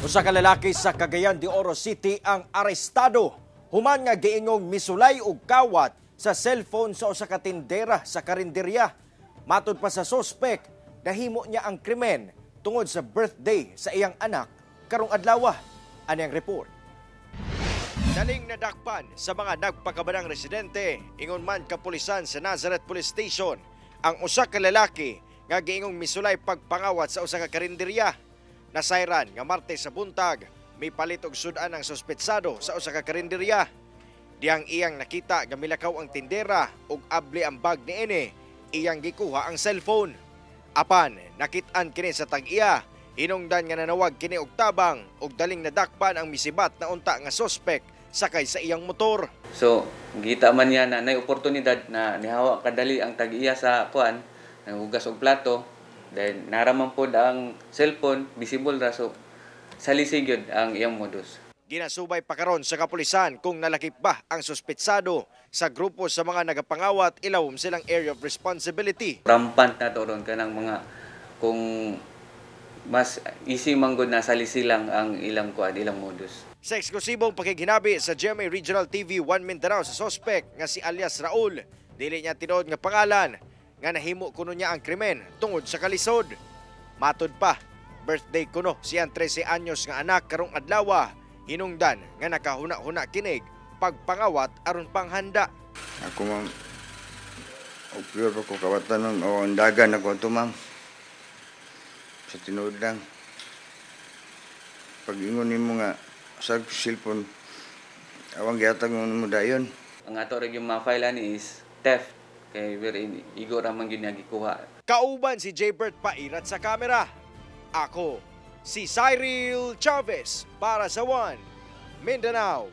Usa ka lalaki sa Cagayan de Oro City ang arestado human nga giingong misulay og kawat sa cellphone sa usa ka tindera sa karinderya. Matod pa sa suspek, nahimo niya ang krimen tungod sa birthday sa iyang anak karong adlaw. Ani ang report. Daling nadakpan sa mga nagpakabanang residente, ingon man kapulisan sa Nazareth Police Station, ang usa ka lalaki nga giingong misulay pagpangawat sa usa ka karinderya. Nasayran nga Martes sa buntag, mipalit og sud-an ang suspetsado sa usa ka karinderya. Diyang iyang nakita nga milakaw ang tindera ug abli ang bag niini, iyang gikuha ang cellphone. Apan nakit-an kini sa tag-iya, hinungdan nga nanawag kini og tabang ug daling nadakpan ang misibat na unta nga suspek sakay sa iyang motor. So, gita man niya na nay oportunidad na nihawa kadali ang tag-iya sa kuan, nanghugas og plato, then naraman pod ang cellphone, visible ra, so salisi gyud ang iyang modus. Ginasubay pa karon sa kapulisan kung nalakip ba ang suspetsado sa grupo sa mga nagapangawat ilawom silang area of responsibility. Rampant na to ron kanang mga kung mas easy man gud na salisi lang ang ilang kuan, ilang modus. Sa eksklusibong pakighinabi sa GMA Regional TV 1 Mindanao sa suspect nga si alias Raul, dili niya tinuod nga pangalan nga nahimo kuno niya ang krimen tungod sa kalisod. Matod pa, birthday kuno siyang 13 anyos nga anak karong adlaw, hinungdan nga nakahuna-huna kinig pagpangawat aron panghanda. Ako, ma'am, og pure pa ko kawatan, ma'am, o ang dagan ako ato, ma'am. Sa tinuod lang. Pag ingon nimo nga sa cellphone, awang gihatag mo dayon. Ang ato ra yung ma-file ani is theft kay wherein igo ra man gyud niya gikuha. Kauban si Jaybert Pairat sa kamera. Ako, si Cyril Chavez para sa One Mindanao.